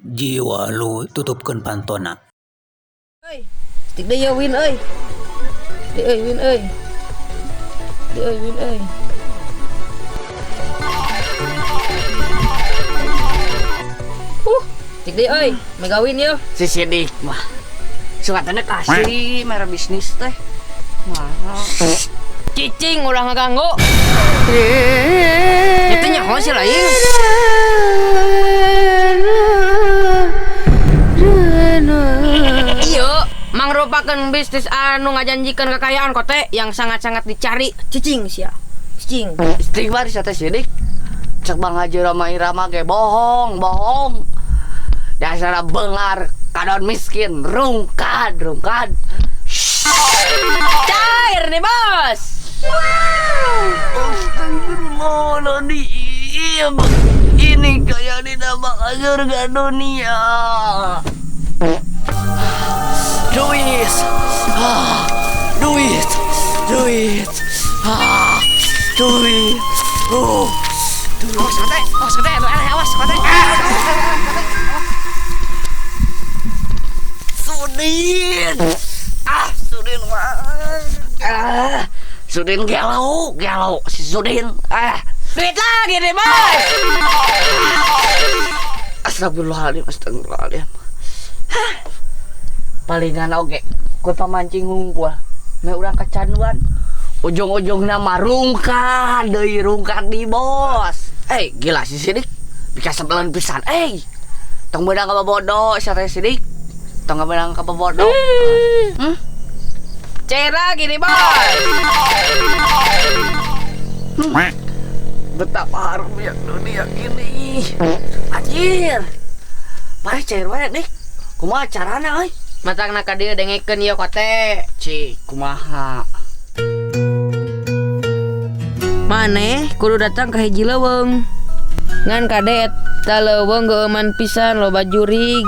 Jiwa lu tutupkeun pantona. Euy, stik deui yeuh win euy. Deui euy win euy. Deui euy win euy. Stik deui euy, mega win yeuh. Si Sidik mah. Suka teh kasih merah bisnis teh. Mana? Cicing ulah ngaganggu. Itu nyaho sih lain. Iya, mangrupakeun bisnis anu ngajanjikan kekayaan kote yang sangat-sangat dicari. Cicing sia. Cicing. Istighfar sia teh Sidik. Cek Bang Haji Roma Irama ge bohong, bohong. Dasar bengar kadon miskin, rungkad, rungkad. Cair nih, Bos. Astagfirullahaladzim. Ini kayak di nama surga dunia. Duit, ah, duit, duit, ah, duit. Oh, duit. Awas kote, awas kote, awas kote. Sudin, ah, Sudin, ah, Sudin galau, galau, si Sudin, ah. Duit lagi nih, Bos. Astagfirullahaladzim, astagfirullahaladzim. Hah. Palingan oge, kue pamancing hungkul. Meh urang kecanduan. Ujung-ujungna mah rungkad deui, rungkad di bos. Gila si Sidik. Bika sebelen pisan. Tong beunang ka bodoh sia teh Sidik. Tong beunang ka bodoh. Cair lagi nih, Bos. Betapa harumnya dunia ini. Anjir. Parah cair wae, Dik. Kumaha carana euy? Matangna ka dieu dengekeun ieu kote. Cik, kumaha? Maneh kudu datang ka hiji leuweung. Ngan kade eta leuweung geueuman pisan loba jurig.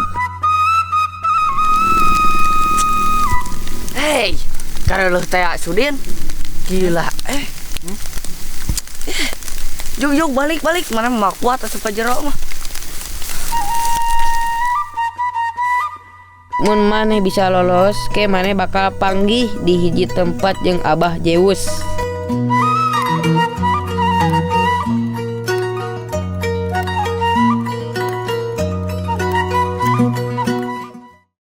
Hei, kareleuh teh Sudin. Gila, eh. Jug jug balik balik mana mah kuat asup ka jero mah. Mun maneh bisa lolos, ke maneh bakal panggih di hiji tempat jeung Abah Zeus.